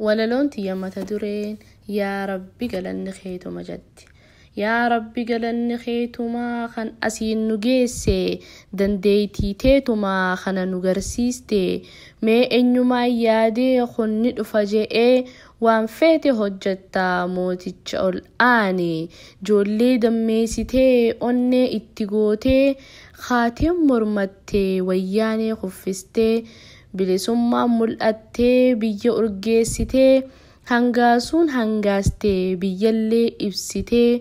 Walaloon tiyya mata dureen "Yaa Rabbi galanni keetuma" jetti. Yaa Rabbi, galanni keetumaa kan asiin nu geesse, dandeettii teetumaa kana nu garsiiste. Mee eenyumaan yaadee kun ni dhufa je'ee? Waan feete hojjettaa, mooticha ol aane. Ijoollee dammeessitee, onnee itti gootee, kaateen mormattee, wayyaanee kuffistee, bilisummaan mul'attee, biyya urgeessitee, hangaasuun hangaastee, biyyallee ibsitee,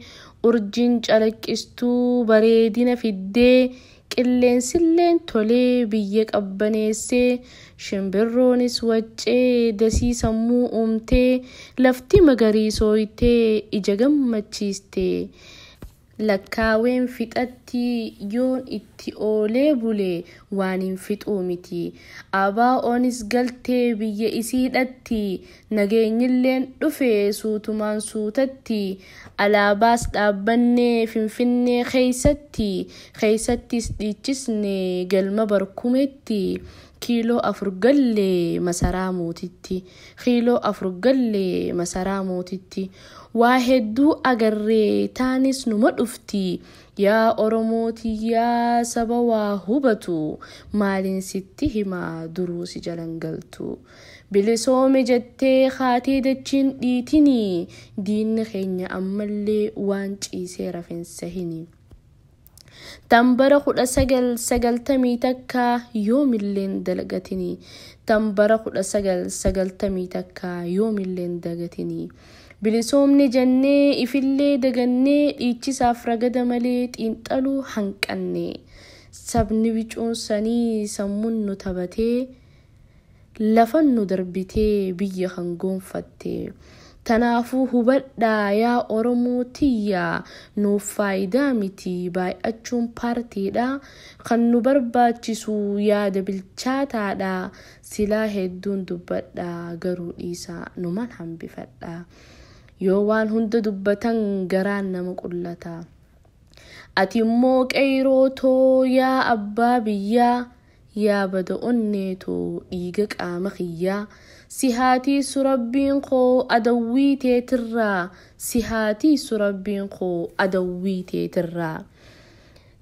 urjiin calaqqistuu bareedina fiddee, qilleensilleen tolee biyya qabbaneessee, shimbirroonis waccee dasii sammuu uumtee, lafti magariisooytee ija gammachiiste. Lakkaaween fixatti yoon itti oolee bule waan hin fixuu miti. Abaa'oonis galtee biyya isiidhatti, nageenyilleen dhufe suutumaan suutatti, alaabaas dhaabbannee Finfinnee keessatti, keessattis dhiichisne galma barkumetti. Kiiloo 4 gallee masaraa mootitti. Kiiloo 4 gallee masaraa mootitti. Waa hedduu agarree, taanis numa dhufti. Yaa Oromootiyyaa, saba waa hubatu, maaliin sitti himaa, duruu si jalan galtu. Bilisoome jettee kaatee dachiin dhiitinii, diinni keenya ammallee waan ciisee rafeensa hini. Tan bara 1991 yoomilleen dalagatini. Tan bara 1991 yoomilleen dagatini. Bilisoomne jennee ifillee dagannee, dhiichisaaf ragada malee xiinxaluu hanqanne. Sabni bicuun sanii sammuun nu taphatee, lafan nu darbitee biyya kan goonfatte. Tanaafuu hubadhaa yaa Oromoo tiyyaa, nuuf faayidaa miti baay'achuun paartiidha. Kan nu barbaachisu yaada bilchaataadha. Silaa hedduun dubbadha, garuu dhiisaa numan hambifadha. Yoo waan hunda dubbatan garaan nama qullata. Ati immoo qeyroo yaa abbaa biyyaa, yaa bada onneetoo dhiiga qaama kiyyaa. Si haatiisu Rabbiin koo adawwii teetirraa. Si haatiisu Rabbiin koo adawwii teetirraa.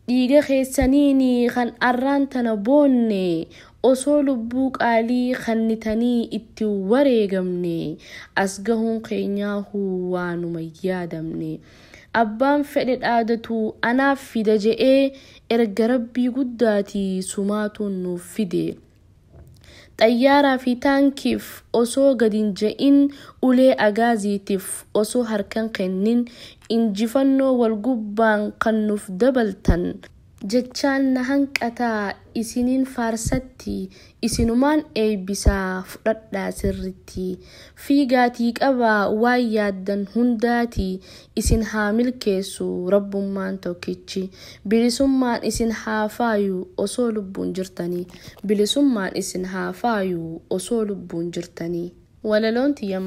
Dhiiga keessaniini kan arraan tana boonne, osoo lubbuu qaalii kannitanii itti wareegamne, as gahuun keenyaahuu waanuma yaadamne. Abbaan fedhe dhaadatu anaaf fida je'ee, erga Rabbii guddaatii sumaatuun nuuf fide. Xayyaaraa fi taankiif osoo gad hin je'in, ulee agaaziitiif osoo harkan kennin, injifannoo wal gubbaan kan nuuf dabaltan. Jechaan na hanqataa isiniin faarsatti, isinumaan eebbisaa, fudhadhaa sirritti. Fiigaatii qabaa waan yaaddan hundaati, isin haa milkeessu Rabbummaan tokkichi. Bilisummaan isin haa faayu osoo lubbuun jirtanii. Bilisummaan isin haa faayu osoo lubbuun jirtanii. Walaloon tiyya.